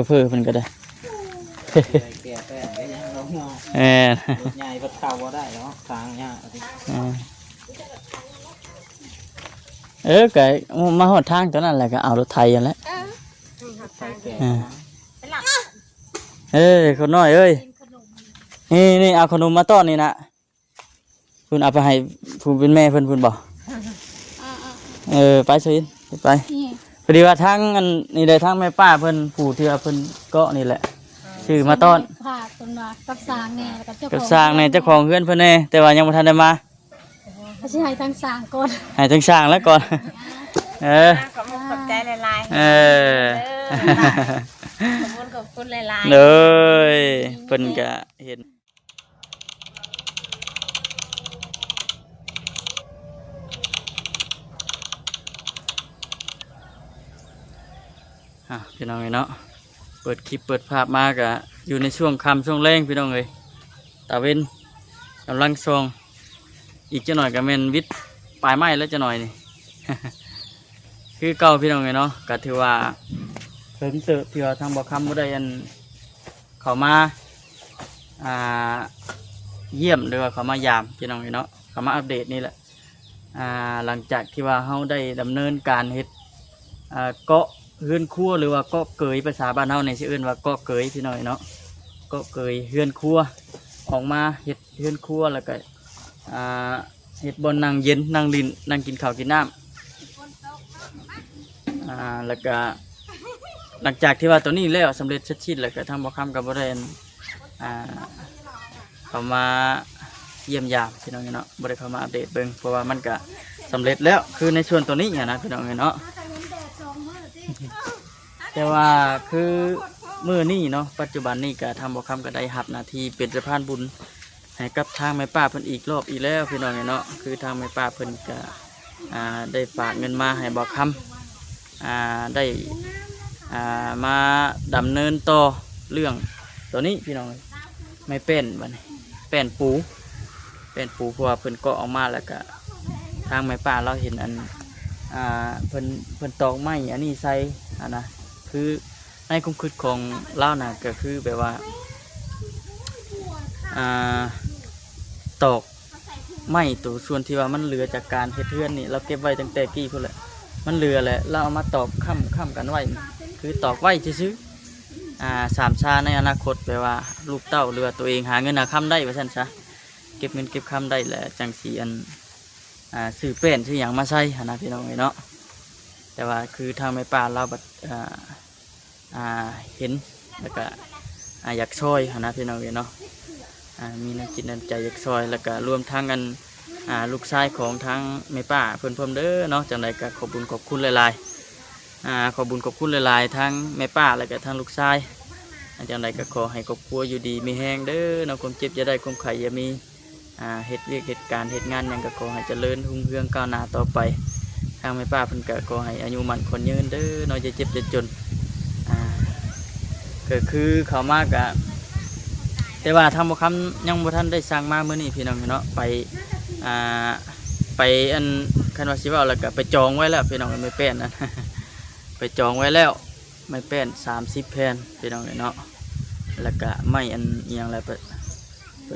ຟເຟີເພິ່ນກໍໄດ້ ແກ່ແປ້ນກໍຍັງລົງເນາະ ແມ່ນ ລົດໃຫຍ່ເພິ່ນເຂົ້າບໍ່ໄດ້ດອກ ທາງຍາກ ເອີ ເອີ ກໍມາຮອດທາງຕົວນັ້ນແຫຼະ ກໍເອົາລົດໄຖຫັ້ນແຫຼະ ເອີ ເອີ ຄົນນ້ອຍເອີຍ ນີ້ໆ ເອົາຂະໜົມມາຕ້ອນນີ້ນະ ເພິ່ນເອົາໄປໃຫ້ຜູ້ເປັນແມ່ເພິ່ນພຸ້ນບໍ່? ເອີ ໄປຊະອິນ ໄປ ນີ້ ພໍດີວ່າທາງອັນນີ້ໄດ້ ທາງແມ່ປ້າເພິ່ນ ຜູ້ທີ່ວ່າເພິ່ນເກາະນີ້ແຫຼະ ເອີ ຊື້ມາຕ້ອນ ຝາກເພິ່ນວ່າກັບຊ່າງແດ່ ແລ້ວກໍເຈົ້າຂອງ ກັບຊ່າງແດ່ ເຈົ້າຂອງເຮືອນເພິ່ນແດ່ ແຕ່ວ່າຍັງບໍ່ທັນໄດ້ມາ ກໍຊິໃຫ້ທາງຊ່າງກ່ອນ ໃຫ້ທາງຊ່າງແລ້ວກ່ອນ ເອີ ຂອບຄຸນຂອບໃຈຫຼາຍໆ ເອີ ເອີ ຂອບຄຸນຂອບຄຸນຫຼາຍໆ ໂດຍ ເພິ່ນກະເຫັນ ອ່າ ພີ່ນ້ອງເອີຍເນາະ ເປີດຄລິບເປີດພາບມາກະຢູ່ໃນຊ່ວງຄ່ຳຊ່ວງແລງ ພີ່ນ້ອງເອີຍ ຕາເວັນກຳລັງສ່ອງ ອີກຈັກໜ້ອຍກໍແມ່ນວິດປາຍໄມ້ແລ້ວ ຈັກໜ້ອຍນີ້ ຄືເກົ່າ ພີ່ນ້ອງເອີຍເນາະ ກໍຖືວ່າເຖິງເຕີບທີ່ວ່າທາງບ່າວຄຳບໍ່ໄດ້ອັນ ເຂົ້າມາ ອ່າ ຢ້ຽມ ຫຼືວ່າເຂົ້າມາຢາມ ພີ່ນ້ອງເອີຍເນາະ ເຂົ້າມາອັບເດດນີ້ແຫຼະ ອ່າ ຫຼັງຈາກທີ່ວ່າເຮົາໄດ້ດຳເນີນການເຮັດ ອ່າ ເກາະເຮືອນຄົວ ຫຼືວ່າເກາະເກີຍ ພາສາບ້ານເຮົານີ້ຊິເອີ້ນວ່າເກາະເກີຍ ພີ່ນ້ອງເອີຍເນາະ ເກາະເກີຍເຮືອນຄົວ ອອກມາເຮັດເຮືອນຄົວ ແລ້ວກໍ ອ່າ ເຮັດບ່ອນນັ່ງເຢັນ ນັ່ງຫຼິ້ນ ນັ່ງກິນເຂົ້າກິນນ້ຳ ອ່າ ແລ້ວກະຫຼັງຈາກທີ່ວ່າຕົວນີ້ແລ້ວ ສຳເລັດເສັດສິ້ນແລ້ວ ກະທາງບ່າວຄຳກໍບໍ່ໄດ້ ອ່າ ເຂົ້າມາຢ້ຽມຢາມ ພີ່ນ້ອງເນາະ ບໍ່ໄດ້ເຂົ້າມາອັບເດດເບິ່ງ ເພາະວ່າມັນກະສຳເລັດແລ້ວ ຄືໃນສ່ວນຕົວນີ້ຫັ້ນນະ ພີ່ນ້ອງເນາະ. ແຕ່ວ່າຄືມື້ນີ້ເນາະ ປັດຈຸບັນນີ້ກະທາງບ່າວຄຳກໍໄດ້ຮັບໜ້າທີ່ເປັນສະພານບຸນ ໃຫ້ກັບທາງແມ່ປ້າເພິ່ນອີກລອບອີກແລ້ວ ພີ່ນ້ອງເອີຍເນາະ. ຄືທາງແມ່ປ້າເພິ່ນກະ ອ່າ ໄດ້ຝາກເງິນມາໃຫ້ບ່າວຄຳ ອ່າ ໄດ້ ອ່າ ມາດຳເນີນຕໍ່ເລື່ອງຕົວນີ້ ພີ່ນ້ອງເອີຍ ໄມ້ແປ້ນ ບັດນີ້ ແປ້ນປູ ແປ້ນປູ ເພາະວ່າເພິ່ນເກາະອອກມາ ແລ້ວກະທາງແມ່ປ້າລາວເຫັນອັນ ອ່າ ເພິ່ນ ເພິ່ນຕອກໄມ້ອັນນີ້ໃສ່ຫັ້ນນະ ຄື ໃນຄວາມຄິດຂອງລາວນະ ກໍຄືແບບວ່າ ອ່າ ຕອກໄມ້ໂຕສ່ວນທີ່ວ່າມັນເຫຼືອຈາກການເຮັດເຮືອນນີ້ ລາວເກັບໄວ້ຕັ້ງແຕ່ກີ້ພຸ້ນແຫຼະ ມັນເຫຼືອແຫຼະ ລາວເອົາມາຕອກຄ້ຳ ຄ້ຳກັນໄວ້ ຄືຕອກໄວ້ຊື່ໆ ອ່າ ສາມຊາໃນອະນາຄົດ ແບບວ່າລູກເຕົ້າ ຫຼືວ່າຕົວເອງຫາເງິນຫາຄຳໄດ້ວ່າຊັ້ນຊະ ເກັບເງິນເກັບຄຳໄດ້ແລ້ວ ຈັ່ງຊິອັນ ອ່າ ຊື້ແປ້ນຊື້ຫຍັງມາໃສ່ຫັ້ນນະ ພີ່ນ້ອງເອີຍເນາະ. ແຕ່ວ່າຄືທາງແມ່ປ້າລາວບັດ ອ່າ ອ່າ ເຫັນ ແລ້ວກະ ອ່າ ຢາກຊ່ອຍຫັ້ນນະ ພີ່ນ້ອງເອີຍເນາະ ອ່າ ມີນ້ຳຈິດນ້ຳໃຈຢາກຊ່ອຍ ແລ້ວກະລວມທັງອັນ ອ່າ ລູກຊາຍຂອງທາງແມ່ປ້າເພິ່ນພ້ອມເດີເນາະ. ຈັ່ງໃດກະຂອບບຸນຂອບຄຸນຫຼາຍໆ ອ່າ ຂອບບຸນຂອບຄຸນຫຼາຍໆ ທັງແມ່ປ້າ ແລ້ວກະທັງລູກຊາຍ. ອ່າ ຈັ່ງໃດກະຂໍໃຫ້ຄອບຄົວຢູ່ດີມີແຮງເດີເນາະ ຄວາມເຈັບຢ່າໄດ້ ຄວາມໄຂ້ຢ່າມີ ອ່າ ເຮັດວຽກເຮັດການເຮັດງານຫຍັງກໍຂໍໃຫ້ຈະເລີນຮຸ່ງເຮືອງກ້າວໜ້າຕໍ່ໄປ. ທາງແມ່ປ້າເພິ່ນກໍຂໍໃຫ້ອາຍຸໝັ້ນຂວັນຍືນເດີເນາະ ຢ່າເຈັບຢ່າຈົນ. ອ່າ ກໍຄືເຂົ້າມາກໍ ແຕ່ວ່າທາງບ່າວຄຳຍັງບໍ່ທັນໄດ້ສັ່ງມາມື້ນີ້ ພີ່ນ້ອງເນາະ ໄປ ອ່າ ໄປອັນ ຄັນວ່າຊິເວົ້າແລ້ວກໍໄປຈອງໄວ້ແລ້ວ ພີ່ນ້ອງ ໄມ້ແປ້ນນັ້ນ ໄປຈອງໄວ້ແລ້ວ ໄມ້ແປ້ນສາມສິບແຜ່ນ ພີ່ນ້ອງເອີຍເນາະ ແລ້ວກະໄມ້ອັນອີ່ຫຍັງລະ ເພິ່ນ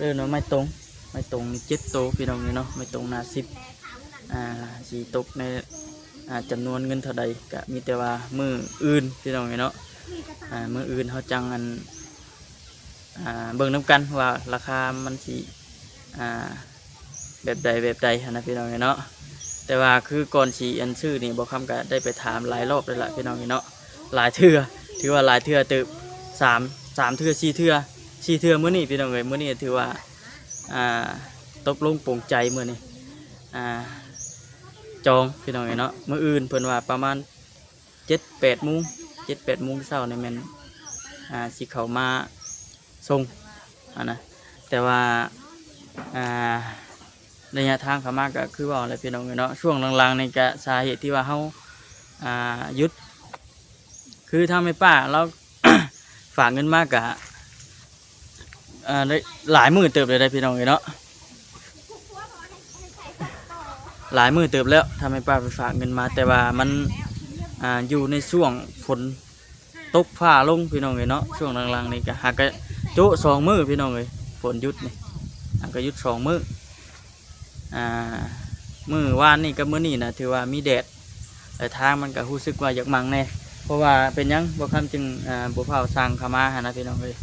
ເອີ້ນວ່າໄມ້ຕົງ ໄມ້ຕົງນີ້ເຈັດໂຕ ພີ່ນ້ອງເອີຍເນາະ ໄມ້ຕົງໜ້າສິບ ອ່າ ຊິຕົກໃນ ອ່າ ຈຳນວນເງິນເທົ່າໃດ ກະມີແຕ່ວ່າມື້ອື່ນ ພີ່ນ້ອງເອີຍເນາະ ອ່າ ມື້ອື່ນເຮົາຈັ່ງອັນ ອ່າ ເບິ່ງນຳກັນວ່າລາຄາມັນຊິ ອ່າ ແບບໃດແບບໃດຫັ້ນນະ ພີ່ນ້ອງເອີຍເນາະ. ແຕ່ວ່າຄືກ່ອນຊິອັນຊື້ນີ້ ບ່າວຄຳກໍໄດ້ໄປຖາມຫຼາຍລອບແລ້ວລະ ພີ່ນ້ອງເອີຍເນາະ ຫຼາຍເທື່ອ ຖືວ່າຫຼາຍເທື່ອເຕີບ ສາມ ສາມເທື່ອ ສີ່ເທື່ອ ສີ່ເທື່ອມື້ນີ້ ພີ່ນ້ອງເອີຍ. ມື້ນີ້ຖືວ່າ ອ່າ ຕົກລົງປົງໃຈມື້ນີ້ ອ່າ ຈອງ ພີ່ນ້ອງເອີຍເນາະ. ມື້ອື່ນເພິ່ນວ່າປະມານ ເຈັດແປດໂມງ ເຈັດແປດໂມງເຊົ້ານີ້ແມ່ນ ອ່າ ຊິເຂົ້າມາສົ່ງຫັ້ນນະ ແຕ່ວ່າ ອ່າ ໄລຍະທາງເຂົ້າມາກໍຄືເວົ້າແຫຼະ ພີ່ນ້ອງເອີຍເນາະ ຊ່ວງຫຼັງໆນີ້ກໍສາເຫດທີ່ວ່າເຮົາ ອ່າ ຢຸດ ຄືທາງແມ່ປ້າລາວ ຝາກເງິນມາກະ ເອີ ໄດ້ຫຼາຍມື້ເຕີບເລີຍເດ້ ພີ່ນ້ອງເອີຍເນາະ ຫຼາຍມື້ເຕີບແລ້ວ ທາງແມ່ປ້າໄປຝາກເງິນມາ ແຕ່ວ່າມັນ ອ່າ ຢູ່ໃນຊ່ວງຝົນ ຕົກຟ້າລົງພີ່ນ້ອງເອີຍເນາະ. ຊ່ວງຫຼັງໆນີ້ກໍຫາກະໂຈະສອງມື້ພີ່ນ້ອງເອີຍ ຝົນຢຸດນີ້ ຫາກະຢຸດສອງມື້. ອ່າ ມື້ວານນີ້ກັບມື້ນີ້ນະ ຖືວ່າມີແດດ ແລະ ທາງມັນກໍຮູ້ສຶກວ່າຢາກໝັ່ງແດ່. ເພາະວ່າເປັນຫຍັງບ່າວຄຳຈຶ່ງ ອ່າ ບໍ່ຟ້າວສັ່ງເຂົ້າມາຫັ້ນນະພີ່ນ້ອງເອີຍ?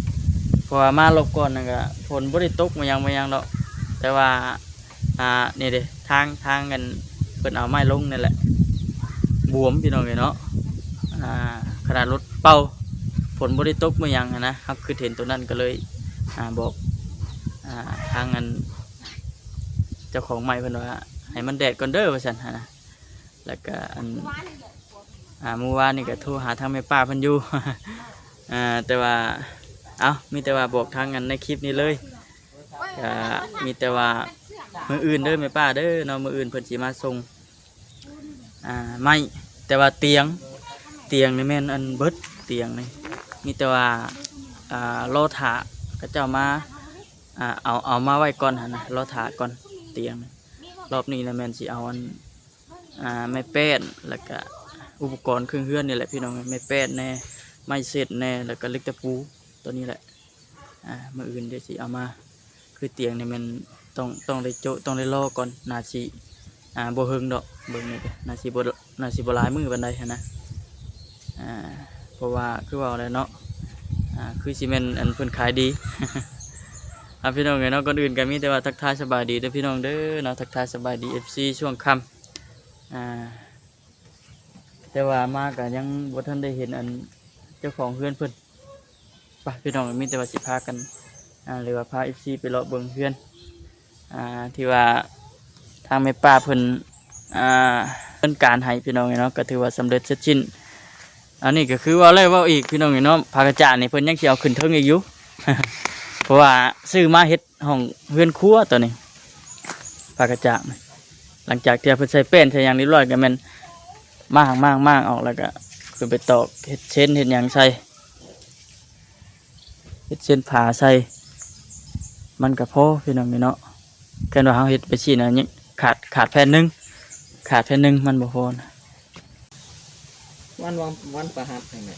ເພາະວ່າມາລອບກ່ອນນັ້ນກໍຝົນບໍ່ໄດ້ຕົກມາຫຍັງມາຫຍັງດອກ ແຕ່ວ່າ ອ່າ ນີ້ເດ້ ທາງ ທາງອັນເພິ່ນເອົາໄມ້ລົງນີ້ແຫຼະ ບວມພີ່ນ້ອງເອີຍເນາະ. ອ່າ ຂະໜາດລົດເປົ່າ ຝົນບໍ່ໄດ້ຕົກມາຫຍັງຫັ້ນນະ ເຮົາຄິດເຫັນໂຕນັ້ນກໍເລີຍ ອ່າ ບອກ ອ່າ ທາງອັນເຈົ້າຂອງໄມ້ເພິ່ນວ່າ ໃຫ້ມັນແດດກ່ອນເດີວ່າຊັ້ນຫັ້ນນະ. ແລ້ວກະອັນ ອ່າ ມື້ວານນີ້ກະໂທຫາທາງແມ່ປ້າເພິ່ນຢູ່ ອ່າ ແຕ່ວ່າ ເອົ້າ ມີແຕ່ວ່າບອກທາງອັນໃນຄລິບນີ້ເລີຍ ກະມີແຕ່ວ່າມື້ອື່ນເດີແມ່ປ້າເດີເນາະ ມື້ອື່ນເພິ່ນຊິມາສົ່ງ ອ່າ ໄມ້ ແຕ່ວ່າຕຽງ ຕຽງນີ້ແມ່ນອັນເບິດ ຕຽງນີ້ ມີແຕ່ວ່າ ອ່າ ລໍຖ້າເຂົາເຈົ້າມາ ອ່າ ເອົາ ເອົາມາໄວ້ກ່ອນຫັ້ນນະ ລໍຖ້າກ່ອນຕຽງ. ລອບນີ້ລະແມ່ນຊິເອົາອັນ ອ່າ ໄມ້ແປ້ນ ແລ້ວກະອຸປະກອນເຄື່ອງເຮືອນນີ້ແຫຼະພີ່ນ້ອງ ໄມ້ແປ້ນແດ່ ໄມ້ເຊັດແດ່ ແລ້ວກະເຫຼັກຕະປູ ໂຕນີ້ແຫຼະ. ອ່າ ມື້ອື່ນດຽວຊິເອົາມາ ຄືຕຽງນີ້ແມ່ນຕ້ອງ ຕ້ອງໄດ້ໂຈະ ຕ້ອງໄດ້ລໍກ່ອນ ໜ້າຊິ ອ່າ ບໍ່ເຫິງດອກ ເບິ່ງນີ້ກະໜ້າຊິບໍ່ ໜ້າຊິບໍ່ຫຼາຍມື້ປານໃດຫັ້ນນະ. ອ່າ ເພາະວ່າຄືເວົ້າແຫຼະເນາະ ອ່າ ຄືຊິແມ່ນອັນເພິ່ນຂາຍດີ. ອ່າ ພີ່ນ້ອງເອີຍເນາະ ກ່ອນອື່ນກໍມີແຕ່ວ່າທັກທາຍສະບາຍດີເດີພີ່ນ້ອງເດີເນາະ ທັກທາຍສະບາຍດີ ເອັຟຊີ ຊ່ວງຄ່ຳ. ອ່າ ແຕ່ວ່າມາກໍຍັງບໍ່ທັນໄດ້ເຫັນອັນເຈົ້າຂອງເຮືອນເພິ່ນ. ໄປພີ່ນ້ອງ ມີແຕ່ວ່າຊິພາກັນ ອ່າ ຫຼືວ່າພາ ເອັຟຊີ ໄປເລາະເບິ່ງເຮືອນ ອ່າ ທີ່ວ່າທາງແມ່ປ້າເພິ່ນ ອ່າ ດຳເນີນການໃຫ້ພີ່ນ້ອງເນາະ ກໍຖືວ່າສຳເລັດເສັດສິ້ນ. ອັນນີ້ກໍຄືເວົ້າແລ້ວເວົ້າອີກພີ່ນ້ອງເນາະ ຜ້າກະຈາດນີ້ເພິ່ນຍັງຊິເອົາຂຶ້ນເທິງອີກຢູ່ ເພາະວ່າຊື້ມາເຮັດຫ້ອງເຮືອນຄົວຕອນນີ້ ຜ້າກະຈາດ ຫຼັງຈາກທີ່ເພິ່ນໃສ່ແປ້ນໃສ່ຫຍັງຮຽບຮ້ອຍ ກໍແມ່ນມ້າງໆໆອອກ ແລ້ວກໍຄືໄປຕອກເຮັດເຊັນເຮັດຫຍັງໃສ່ ເຮັດເຊັ່ນຜ້າໃສ່ ມັນກໍພໍພີ່ນ້ອງເອີຍເນາະ. ຄັນວ່າເຮົາເຮັດໄປຊີ້ນະ ຍັງຂາດ ຂາດແຜ່ນໜຶ່ງ ຂາດແຜ່ນໜຶ່ງມັນບໍ່ພໍນະ. ວັນ ວັນ ວັນພະຫັດນີ້ແຫຼະ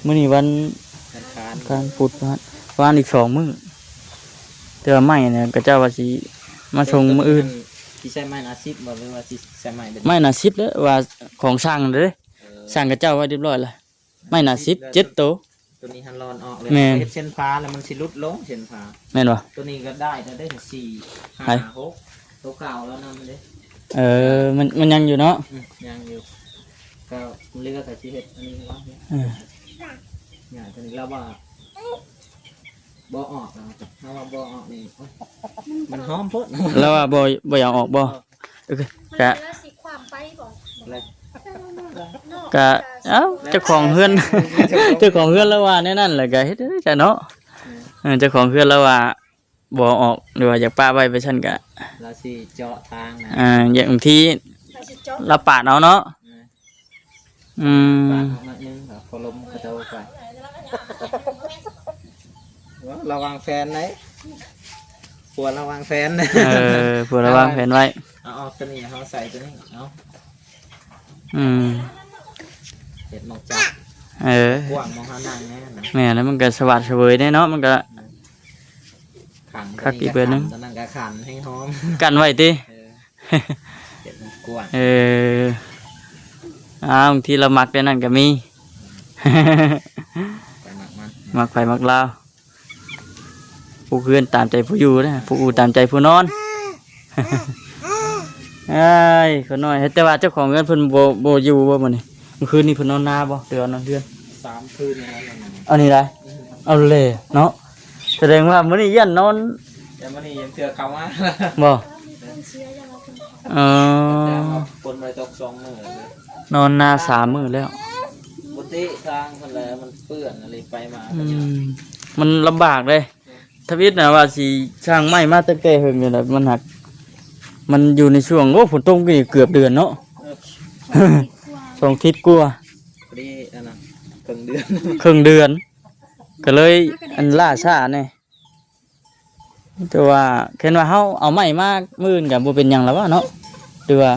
ມື້ນີ້ວັນອັງຄານ ອັງຄານ ພຸດ ພະຫັດ ປະມານອີກສອງມື້. ແຕ່ວ່າໄມ້ນະ ເຂົາເຈົ້າວ່າຊິມາສົ່ງມື້ອື່ນ. ຊິໃຊ້ໄມ້ໜ້າສິບບໍ່ ຫຼືວ່າຊິໃຊ້ໄມ້ແບບ ໄມ້ໜ້າສິບແຫຼະ ວ່າຂອງຊ່າງເດ້ ເອີ ຊ່າງເຂົາເຈົ້າໄວ້ຮຽບຮ້ອຍລະ. ໄມ້ໜ້າສິບ ເຈັດໂຕ ໂຕນີ້ຫັ້ນລອນອອກເລີຍ ແມ່ນ ເຮັດເສັ້ນພາແລ້ວມັນຊິຫຼຸດລົງເສັ້ນພາ ແມ່ນບໍ່? ໂຕນີ້ກໍໄດ້ແລ້ວເດ້ ສີ່ ຫ້າ ຫົກ ໂຕເກົ່າແລ້ວນຳເດ້. ເອີ ມັນ ມັນຍັງຢູ່ເນາະ ອືມ ຍັງຢູ່ ກໍເຫຼືອກໍຊິເຮັດອັນນີ້ລະ ເອີ ຫຍ້າໂຕນີ້ລະວ່າ ບໍ່ອອກ ເຮົາວ່າບໍ່ອອກນີ້ ໂອ້ຍ ມັນຫອມໂພດ ລາວວ່າບໍ່ ບໍ່ຢາກອອກບໍ່? ເອີ ກະ ມັນເຫຼືອຊິຂວ້າງໄປບໍ່? ກະ ເອົ້າ ເຈົ້າຂອງເຮືອນ ເຈົ້າຂອງເຮືອນລາວວ່າແນວນັ້ນແຫຼະ ກະເຮັດໄດ້ຊະເນາະ. ເອີ ເຈົ້າຂອງເຮືອນລາວວ່າບໍ່ອອກ ຫຼືວ່າຢາກປະໄວ້ໄປຊັ້ນກະ ລາວຊິເຈາະທາງນະ ອ່າ ຢ່າງທີ່ລາວປາດເອົາເນາະ. ເອີ ອືມ ປາດອອກໜ້ອຍໜຶ່ງ ພໍລົມເຂົາເຈົ້າໄປ ລະວັງແຟນໄດ໋ ຜົວລະວັງແຟນ ເອີ ຜົວລະວາງແຜນໄວ້ ເອົາອອກຕົວນີ້ ເຮົາໃສ່ຕົວນີ້ ເອົາ ອືມ ເຮັດໝ່ອງຈັບ ເອີ ກວ້າງໝ່ອງເຮົານັ່ງແນ່ນະ ແມ່ນ ແລ້ວມັນກໍສະຫວາດສະເຫວີຍແນ່ເນາະ ມັນກໍ ຂັງ ຄັກອີກເບີດໜຶ່ງ ຕອນນັ້ນກໍຂັນແຮງຫອມ ກັນໄວ້ຕິ ເອີ ເຮັດມັນກວ້າງ ເອີ ອ້າວ ບາງທີລາວມັກແນວນັ້ນກໍມີ ໄປມັກມັນ ມັກໃຜມັກລາວ ຜູ້ເຮືອນຕາມໃຈຜູ້ຢູ່ເດ້ ຜູ້ອູ່ຕາມໃຈຜູ້ນອນ ອ້າຍ ຂ້ານ້ອຍ ແຕ່ວ່າເຈົ້າຂອງເຮືອນເພິ່ນບໍ່ ບໍ່ຢູ່ບໍ່ມື້ນີ້? ມື້ຄືນນີ້ເພິ່ນນອນນາບໍ່ ຫຼືວ່ານອນເຮືອນ? ສາມຄືນແລ້ວ ອັນນີ້ໄດ໋ ອືມ ເອົາແຫຼະເນາະ ສະແດງວ່າມື້ນີ້ຢ້ານນອນ ແຕ່ມື້ນີ້ຍັງເທື່ອເຂົ້າມາ ບໍ່? ເອີ ແຕ່ວ່າຝົນບໍ່ໄດ້ຕົກສອງມື້ແລ້ວ ນອນນາສາມມື້ແລ້ວ ບໍ່ຕິທາງຫັ້ນແຫຼະ ມັນເປື້ອນ ອະໄລໄປມາ ອືມ ມັນລຳບາກເດ້. ທຳອິດນະວ່າຊິສ້າງໄມ້ມາຕັ້ງແຕ່ເຫິງຢູ່ແລ້ວ ມັນຫາກ ມັນຢູ່ໃນຊ່ວງ ໂອ້ ຝົນຕົກນີ້ເກືອບເດືອນເນາະ ເອີ ສອງທິດກວ່າ ພໍດີອັນນະ ເຄິ່ງເດືອນ ເຄິ່ງເດືອນ ກໍເລີຍອັນລ່າຊ້າແດ່ ແຕ່ວ່າຄັນວ່າເຮົາເອົາໄມ້ມາມື້ອື່ນກໍບໍ່ເປັນຫຍັງລະວະເນາະ ຫຼືວ່າ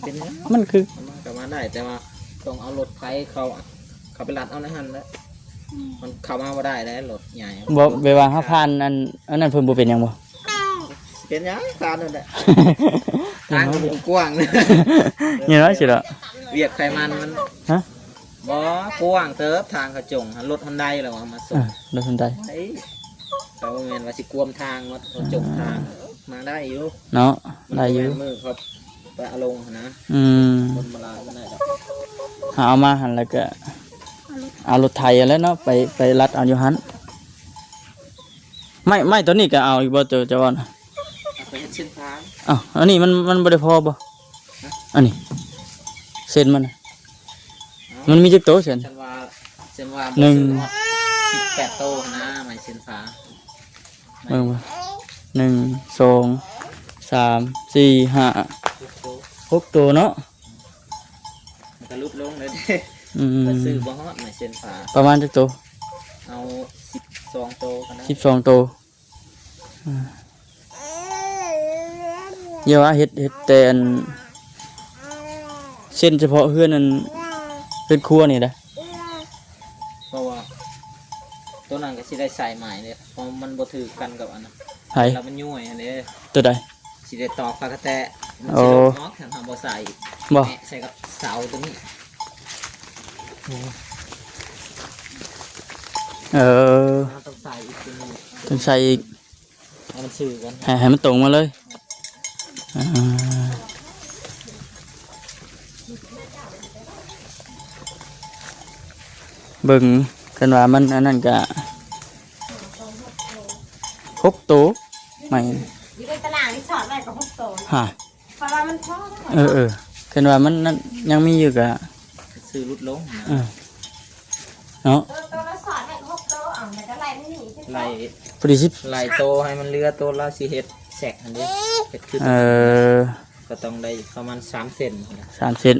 ເປັນຫຍັງ ມັນຄື ມັນກໍມາໄດ້ ແຕ່ວ່າຕ້ອງເອົາລົດໄຖເຂົ້າ ເຂົ້ ເອົາໄປລັດເອົາໃນຫັ້ນແຫຼະ ອືມ ມັນເຂົ້າມາບໍ່ໄດ້ແລ້ວ ລົດໃຫຍ່ ບໍ່ ແບບວ່າເຮົາຜ່ານອັນ ອັນນັ້ນເພິ່ນບໍ່ເປັນຫຍັງບໍ່? ຊິເປັນຫຍັງ ຜ່ານນັ້ນແຫຼະ ທາງມັນກວ້າງ ນີ້ເນາະ ຊິເນາະ ວຽກໄຂມັນມັນ ຮະ? ບໍ່ ກວ້າງເຕີບ ທາງເຂົາຈົງ ລົດຮອນໄດແລ້ວເອົາມາສົ່ງ ເອີ ລົດຮອນໄດ ໄດ້ ແຕ່ວ່າແມ່ນວ່າຊິກວມທາງ ມາຈົງທາງ ມາໄດ້ຢູ່ເນາະ ໄດ້ຢູ່ ມື້ເຂົາໄປເອົາລົງຫັ້ນນະ ອືມ ຄົນມາລາວບໍ່ໄດ້ດອກ ເຮົາເອົາມາຫັ້ນແລ້ວກໍເອົາລົດໄຖຫັ້ນແຫຼະເນາະ ໄປ ໄປລັດເອົາຢູ່ຫັ້ນ ໄມ້ ໄມ້ຕົວນີ້ກໍເອົາອີກບໍ່ ເຈົ້າ ເຈົ້າວ່ານະ? ເອົາໄປເຮັດເສັ້ນທາງ ອ້າວ ອັນນີ້ມັນ ມັນບໍ່ໄດ້ພໍບໍ່? ຮະ? ອັນນີ້ ເສັ້ນມັນນະ ເອົ້າ ມັນມີຈັກໂຕເສັ້ນ? ຊັ້ນວ່າ ຊັ້ນວ່າ ໜຶ່ງ ບໍ່ຊື້ຮອດສິບແປດໂຕຫັ້ນນະ ໄມ້ເສັ້ນຝາ ເບິ່ງ ເບິ່ງ ໜຶ່ງ ສອງ ສາມ ສີ່ ຫ້າ ຫົກໂຕ ຫົກໂຕເນາະ ມັນກໍຫຼຸດລົງເລີຍເດ້ ອືມ ມັນຊື້ບໍ່ຮອດໄມ້ເສັ້ນຝາ ປະມານຈັກໂຕ? ເອົາສິບສອງໂຕກໍໄດ້ ສິບສອງໂຕ ອ່າ ຢ່າວ່າເຮັດ ເຮັດແຕ່ອັນ ເສັ້ນສະເພາະເຮືອນອັນ ເຮືອນຄົວນີ້ນະ ເພາະວ່າໂຕນັ້ນກໍຊິໄດ້ໃສ່ໃໝ່ເດ້ ເພາະມັນບໍ່ຖືກກັນກັບອັນນັ້ນ ໃຜ? ແລ້ວມັນຍ້ວຍຫັ້ນເດ້ ໂຕໃດ? ຊິໄດ້ຕອກປາກະແຕ ມັນ ໂອ້ ຊິຫຼຸດເນາະ ຄັນເຮົາບໍ່ໃສ່ ບໍ່ ແປະໃສ່ກັບເສົາໂຕນີ້ ເອີ ເຮົາຕ້ອງໃສ່ອີກໂຕນີ້ ຕ້ອງໃສ່ອີກ ໃຫ້ມັນຊື່ກັນ ໃຫ້ ໃຫ້ມັນຕົງມາເລີຍ ອ່າ ເບິ່ງ ຄັນວ່າມັນອັນນັ້ນກະຫົກໂຕ ໄມ້ ຢູ່ໃນຕາລາງນີ້ສອດໄວ້ກໍຫົກໂຕ ຮະ ເພາະວ່າມັນພໍແລ້ວ ເອີໆ ຄັນວ່າມັນນັ້ນ ຍັງມີຢູ່ກະ ຊື້ຫຼຸດລົງ ເອີ ເນາະ ໂຕ ໂຕລະສອດໄດ້ຫົກໂຕ ເອົາ ແລ້ວກໍໄລ່ມັນໜີຂຶ້ນໄປ ພໍດີສິບ ໄລ່ໂຕໃຫ້ມັນເຫຼືອໂຕລະ ຊິເຮັດແຊັກຫັ້ນເດ້ ເຮັດຄື ເອີ ກໍຕ້ອງໄດ້ປະມານສາມເຊັນ ສາມເຊັນ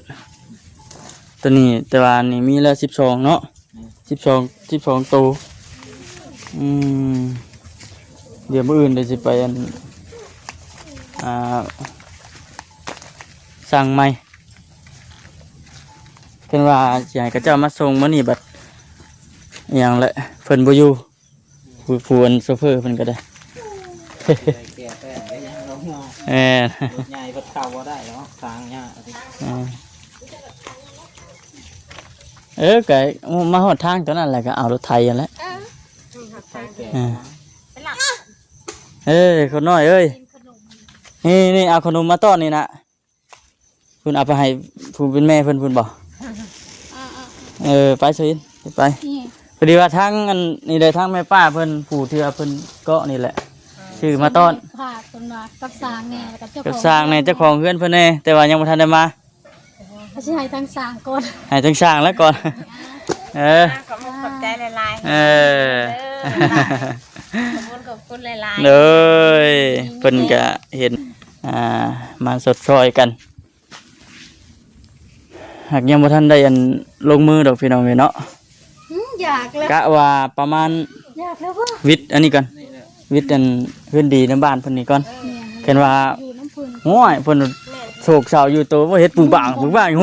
ໂຕນີ້ ແຕ່ວ່າອັນນີ້ມີແລ້ວສິບສອງເນາະ ອືມ ສິບສອງ ສິບສອງໂຕ ອືມ ດຽວມື້ອື່ນດຽວຊິໄປອັນ ອ່າ ສັ່ງໃໝ່ ເພິ່ນວ່າຊິໃຫ້ເຂົາເຈົ້າມາສົ່ງມື້ນີ້ ບັດອີ່ຫຍັງແຫຼະ ເພິ່ນບໍ່ຢູ່ ຜູ້ ຜູ້ອັນໂຊເຟີເພິ່ນກໍໄດ້ ແກ່ແປ້ງໄດ້ຍັງລະຫົວ ແມ່ນ ລົດໃຫຍ່ເພິ່ນເຂົ້າບໍ່ໄດ້ເນາະ ທາງຍາກ ເອີ ເອີ ກໍມາຮອດທາງຕົວນັ້ນແຫຼະ ກໍເອົາລົດໄຖຫັ້ນແຫຼະ ເອີ ເອີ ເອີ ຄົນນ້ອຍເອີຍ ນີ້ ນີ້ ເອົາຂະໜົມມາຕ້ອນນີ້ນະ ພຸ້ນ ເອົາໄປໃຫ້ຜູ້ເປັນແມ່ເພິ່ນພຸ້ນບໍ່? ເອີ ໄປຊະ ໄປ ພໍດີວ່າທາງອັນນີ້ໄດ້ ທາງແມ່ປ້າເພິ່ນ ຜູ້ທີ່ວ່າເພິ່ນເກາະນີ້ແຫຼະ ເອີ ຊື້ມາຕ້ອນ ຝາກເພິ່ນວ່າກັບຊ່າງແດ່ ແລ້ວກໍເຈົ້າຂອງ ກັບຊ່າງແດ່ ເຈົ້າຂອງເຮືອນເພິ່ນແດ່ ແຕ່ວ່າຍັງບໍ່ທັນໄດ້ມາ ກໍຊິໃຫ້ທາງຊ່າງກ່ອນ ໃຫ້ທາງຊ່າງແລ້ວກ່ອນ ເອີ ຂອບ ຂອບໃຈຫຼາຍໆ ເອີ ເດີ ຂອບຄຸນ ຂອບຄຸນຫຼາຍໆ ໂດຍ ເພິ່ນກະເຫັນ ອ່າ ມາຊົດຊ່ອຍກັນ ຫາກຍັງບໍ່ທັນໄດ້ອັນລົງມືດອກພີ່ນ້ອງເອີຍເນາະ ອືມ ຢາກແລ້ວ ກະວ່າປະມານ ຢາກແລ້ວບໍ່ ວິດອັນນີ້ກ່ອນ ວິດອັນເຮືອນດີນຳບ້ານເພິ່ນນີ້ກ່ອນ ເອີ ຄັນວ່າ ຢູ່ນຳເພິ່ນ ໂອ້ຍ ເພິ່ນ ແມ່ນ ໂສກເສົ້າຢູ່ໂຕ ບໍ່ເຮັດປຸງປາງ ປຸງປາງຢູ່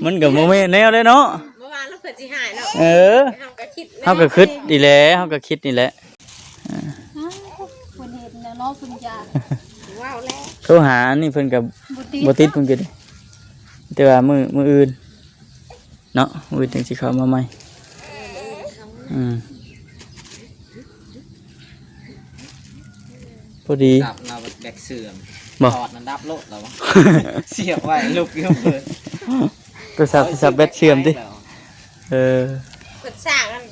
ມັນກໍບໍ່ແມ່ນແນວເດ້ເນາະ ບໍ່ວ່າແລ້ວເພິ່ນຊິຫາຍເນາະ ເອີ ເຮົາກໍຄິດ ເຮົາກໍຄິດນີ້ແຫຼະ ເຮົາກໍຄິດນີ້ແຫຼະ ອ້າວ ເພິ່ນເຫັນແລ້ວເນາະ ເພິ່ນຢາກ ເວົ້າແລ້ວ ໂທຫາອັນນີ້ເພິ່ນກໍ ບໍ່ຕິດ ບໍ່ຕິດເພິ່ນກໍ ແຕ່ວ່າມື້ ມື້ອື່ນເນາະ ມື້ອື່ນຈັ່ງຊິເຂົ້າມາໃໝ່ ອືມ ພໍດີ ດັບລາວແບັກເສື່ອມ ບໍ່ ຖອດມັນດັບໂລດລາວ ສຽບໄວ້ລຸກຢູ່ເພິ່ນ ໂທລະສັບ ໂທລະສັບແບັດເສື່ອມຕິ ເອີ ເພິ່ນສ້າງອັນ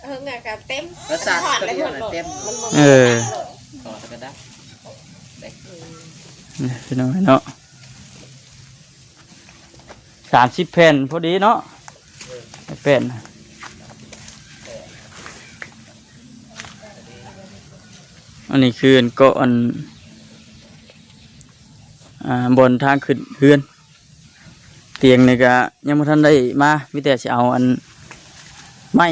ເອີ ເງິນກໍເຕັມ ໂທລະສັບ ຖອດແລ້ວ ໂຕດຽວ ໂລດ ເຕັມ ມັນບໍ່ ເອີ ຖອດແລ້ວກໍດັບ ນີ້ພີ່ນ້ອງເນາະ ສາມສິບແຜ່ນພໍດີເນາະ ເອີ ແຜ່ນ ອັນນີ້ຄືອັນເກາະອັນ ອ່າ ບ່ອນທາງຂຶ້ນເຮືອນ ຕຽງນີ້ກະຍັງບໍ່ທັນໄດ້ມາ ມີແຕ່ຊິເອົາອັນໄມ້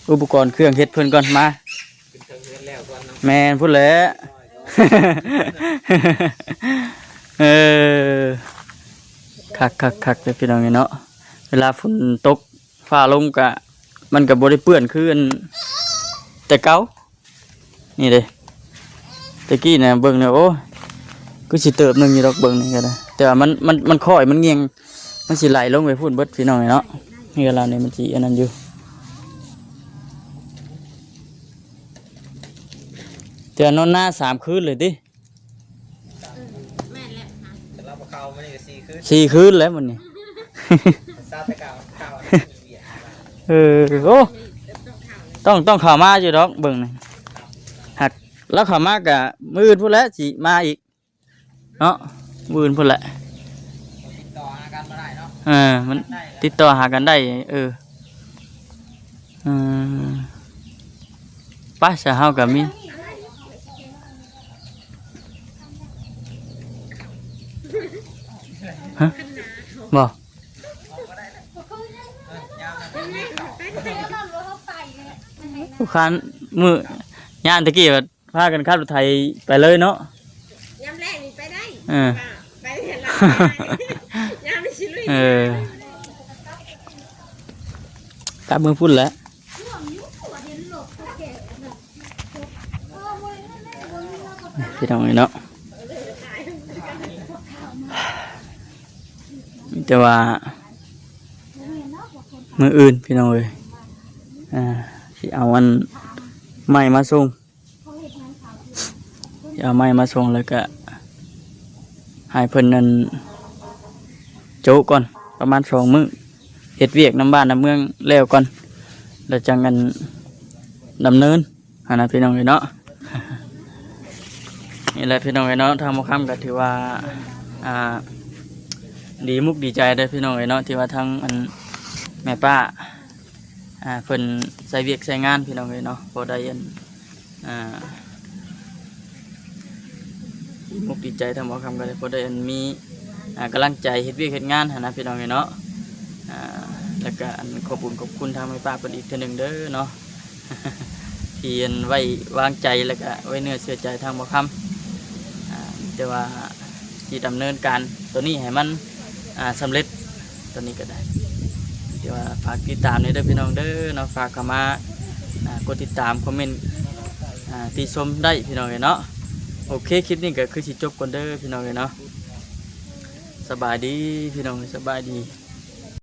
ອຸປະກອນເຄື່ອງເຮັດເພິ່ນກ່ອນມາ ຂຶ້ນເທິງເຮືອນແລ້ວກ່ອນເນາະ ແມ່ນພຸ້ນແຫຼະ ເອີ ຄັກໆໆເດີພີ່ນ້ອງເອີຍເນາະ ເວລາຝົນຕົກຟ້າລົງກະ ມັນກະບໍ່ໄດ້ເປື້ອນຄືອັນແຕ່ເກົ່າ. ນີ້ເດ້ ແຕ່ກີ້ນະເບິ່ງແລ້ວ ໂອ້ ຄືຊິເຕີບໜຶ່ງຢູ່ດອກ ເບິ່ງນີ້ກະໄດ້ ແຕ່ວ່າມັນ ມັນ ມັນຄ້ອຍ ມັນງ່ຽງ ມັນຊິໄຫຼລົງໄປພຸ້ນເບິດ ພີ່ນ້ອງເອີຍເນາະ. ເຮືອນລາວນີ້ມັນຊິອັນນັ້ນຢູ່ ແຕ່ນອນນາສາມຄືນເລີຍຕິ. ແມ່ນແລ້ວ ແຕ່ລາວບໍ່ເຂົ້າມື້ນີ້ກະສີ່ຄືນ ສີ່ຄືນແລ້ວມື້ນີ້ ຊາວແຕ່ເກົ່າ ເຂົ້າ ເອີ ໂອ້ ຕ້ອງ ຕ້ອງເຂົ້າມາຢູ່ດອກ ເບິ່ງນີ້ ຫາກລາວເຂົ້າມາກະມື້ອື່ນພຸ້ນແຫຼະຊິມາອີກເນາະ ມື້ອື່ນພຸ້ນແຫຼະ. ຕິດຕໍ່ຫາກັນບໍ່ໄດ້ເນາະ ເອີ ມັນຕິດຕໍ່ຫາກັນໄດ້ ເອີ ເອີ ໄປຊະ ເຮົາກະມີ ຮະ ບໍ່ ຜູ້ຄັນ ມື້ຍາມຕະກີ້ວ່າພາກັນຂັບລົດໄຖໄປເລີຍເນາະ ຍາມແລງນີ້ໄປໄດ້ ເອີ ວ່າໄປເຮືອນລາວໄດ້ ຍາມຊິລຸຍ ເອີ ກັບເມືອພຸ້ນແຫຼະ. ພີ່ນ້ອງເອີຍເນາະ ແຕ່ວ່າມື້ອື່ນ ພີ່ນ້ອງເອີຍ ອ່າ ຊິເອົາອັນໄມ້ມາສົ່ງ ຊິເອົາໄມ້ມາສົ່ງ ແລ້ວກະໃຫ້ເພິ່ນນັ້ນໂຈະກ່ອນ ປະມານສອງມື້ ເຮັດວຽກນຳບ້ານນຳເມືອງແລ້ວກ່ອນ ແລ້ວຈັ່ງອັນດຳເນີນຫັ້ນນະ ພີ່ນ້ອງເອີຍເນາະ. ນີ້ແຫຼະ ພີ່ນ້ອງເອີຍເນາະ ທາງໝໍຄຳກະຖືວ່າ ອ່າ ດີມຸກດີໃຈເດີ ພີ່ນ້ອງເອີຍເນາະ ທີ່ວ່າທາງອັນແມ່ປ້າ ອ່າ ເພິ່ນໃສ່ວຽກໃສ່ງານ ພີ່ນ້ອງເອີຍເນາະ ພໍໄດ້ອັນ ອ່າ ດີມຸກດີໃຈ ທາງໝໍຄຳກະໄດ້ ພໍໄດ້ອັນມີ ອ່າ ກຳລັງໃຈເຮັດວຽກເຮັດງານຫັ້ນນະ ພີ່ນ້ອງເອີຍເນາະ. ອ່າ ແລ້ວກະອັນຂອບບຸນຂອບຄຸນທາງແມ່ປ້າເພິ່ນອີກເທື່ອໜຶ່ງເດີເນາະ ທີ່ອັນໄວ້ວາງໃຈ ແລ້ວກະໄວ້ເນື້ອເຊື່ອໃຈທາງໝໍຄຳ ອ່າ ແຕ່ວ່າຊິດຳເນີນການໂຕນີ້ໃຫ້ມັນ ອ່າ ສຳເລັດ ຕອນນີ້ກະໄດ້ ແຕ່ວ່າຝາກຕິດຕາມແດ່ເດີພີ່ນ້ອງເດີເນາະ ຝາກເຂົ້າມາ ອ່າ ກົດຕິດຕາມ ຄອມເມັນ ອ່າ ຕິຊົມໄດ້ພີ່ນ້ອງເອີຍເນາະ. ໂອເຄ ຄລິບນີ້ກະຄືຊິຈົບກ່ອນເດີພີ່ນ້ອງເອີຍເນາະ. ສະບາຍດີພີ່ນ້ອງ ສະບາຍດີ.